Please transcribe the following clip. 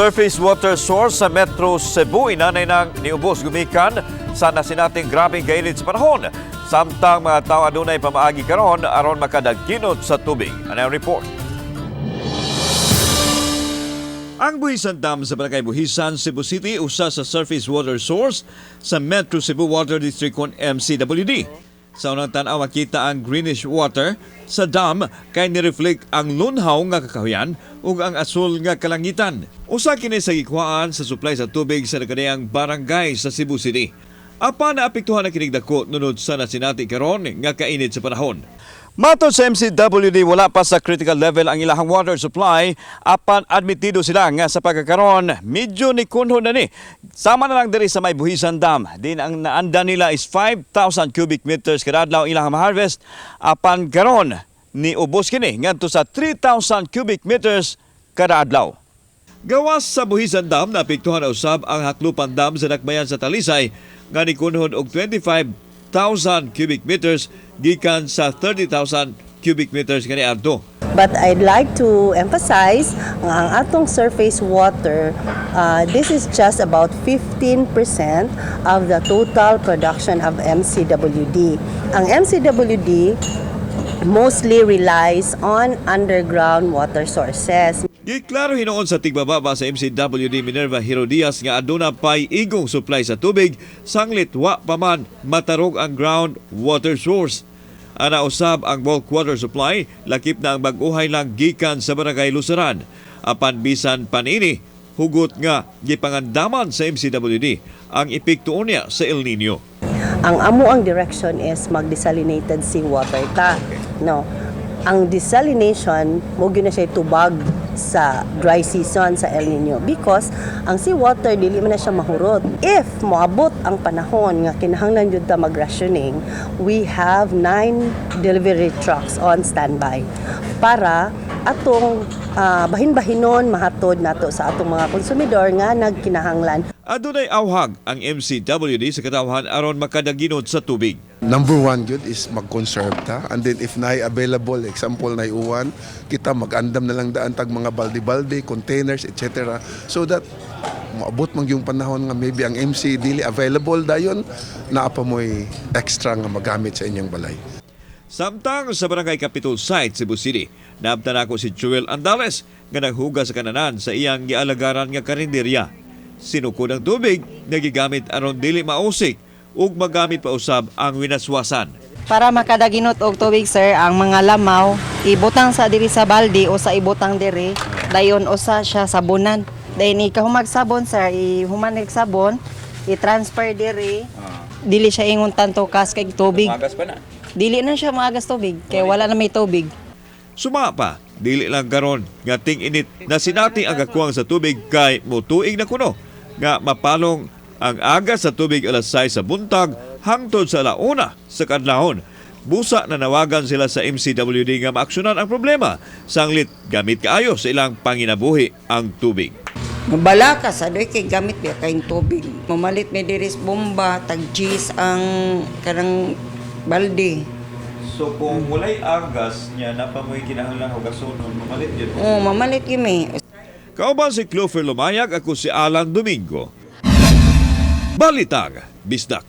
Surface water source sa Metro Cebu inanay nang niubos gumikan sa nasinating grabeng kainit sa panahon. Samtang mga tao adunay pamaagi karon aron makadagkinot sa tubig. Ano ang report? Ang Buhisan Dam sa Barangay Buhisan, Cebu City, usa sa surface water source sa Metro Cebu Water District kon MCWD. Sa unang tan-aw, makita ang greenish water sa dam kay ni-reflect ang lunhaw nga kakahuyan ug ang asul nga kalangitan. Usa kini sa gikuhaan sa supply sa tubig sa nagkaniyang barangay sa Cebu City. Apan naapektuhan na kinig dako nunod sa nasinati karon nga kainit sa panahon. Matod sa MCWD, wala pa sa critical level ang ilahang water supply, apan admitido sila nga sa pagkakaron medyo ni kunho na ni. Sama na lang diri sa may Buhisan Dam. Din ang naanda nila is 5,000 cubic meters kada adlaw ang ilahang harvest, apan karon ni ubos kini ngadto sa 3,000 cubic meters kada adlaw. Gawas sa Buhisan Dam, naapektuhan na usab ang Jaclupan Dam sa Dakbayan sa Talisay nga nikunhod og 25,000 cubic meters gikan sa 30,000 cubic meters kaniadto. But I'd like to emphasize nga ang atong surface water, this is just about 15% of the total production of MCWD. Ang MCWD mostly relies on underground water sources. Giklaro hinuon sa tigbababa sa MCWD Minerva Herodias nga aduna pay igong supply sa tubig sanglit wa pa man matarog ang ground water source. Ana usab ang bulk water supply, lakip na ang bag-ohay lang gikan sa Barangay Lusaran. Apan bisan panini, hugot nga gipangandaman sa MCWD ang epekto niya sa El Nino. Ang amo ang direction is mag-desalinated seawater ta. No. Ang desalination mo gyud na siya tubag sa dry season sa El Nino because ang seawater dili man na siya mahurot. If moabot ang panahon nga kinahanglan jud ta mag-rationing, we have nine delivery trucks on standby para atong bahin-bahinon mahatod nato sa atong mga konsumidor nga nagkinahanglan. Adunay awhag ang MCWD sa katawhan aron makadaginot sa tubig. Number one good is mag-conserve ta. And then if naay available, example naay uwan, kita mag-andam na lang daan tag mga balde-balde, containers, etc. So that maabot man yung panahon nga maybe ang MC dili available dayon, naa pa mo'y extra nga magamit sa inyong balay. Samtang sa Barangay Capitol Site, Cebu City, naabtan ako si Joel Andales nga naghugas sa kananan sa iyang gialagaran nga karinderya. Sinukod ang tubig nga gigamit aron dili mausik ug magamit pa usab ang winaswasan. Para makadaginot og tubig, sir, ang mga lamaw ibutang sa diri sa balde o sa ibutang diri, dayon usa siya sabunan. Dayon ikaw sabon, sir, ihuman sabon, i-transfer diri. Dili siya ingon tanto kas kay tubig. Magas pa na. Dili na siya maagas tubig kay wala na may tubig. Suma pa, dili lang karon nga ting-init na sinati ang kakuwang sa tubig kay mutuig na kuno nga mapalong ang agas sa tubig alas 6 sa buntag hangtod sa alauna sa kadlawon. Busa na nawagan sila sa MCWD nga maaksyonan ang problema sanglit gamit kaayo sa ilang panginabuhi ang tubig. Mabalaka sa doy kay gamit biya kayong tubig. Mamalit mi diri sa bomba, tag cheese ang kanang balde. So kung walay agas niya na pa mo'y kinahanglan hugason, mamalit yun. Oh, mamalit gyud mi. Kauban si Clover Lumayag, ako si Alan Domingo. Balitang Bisdak.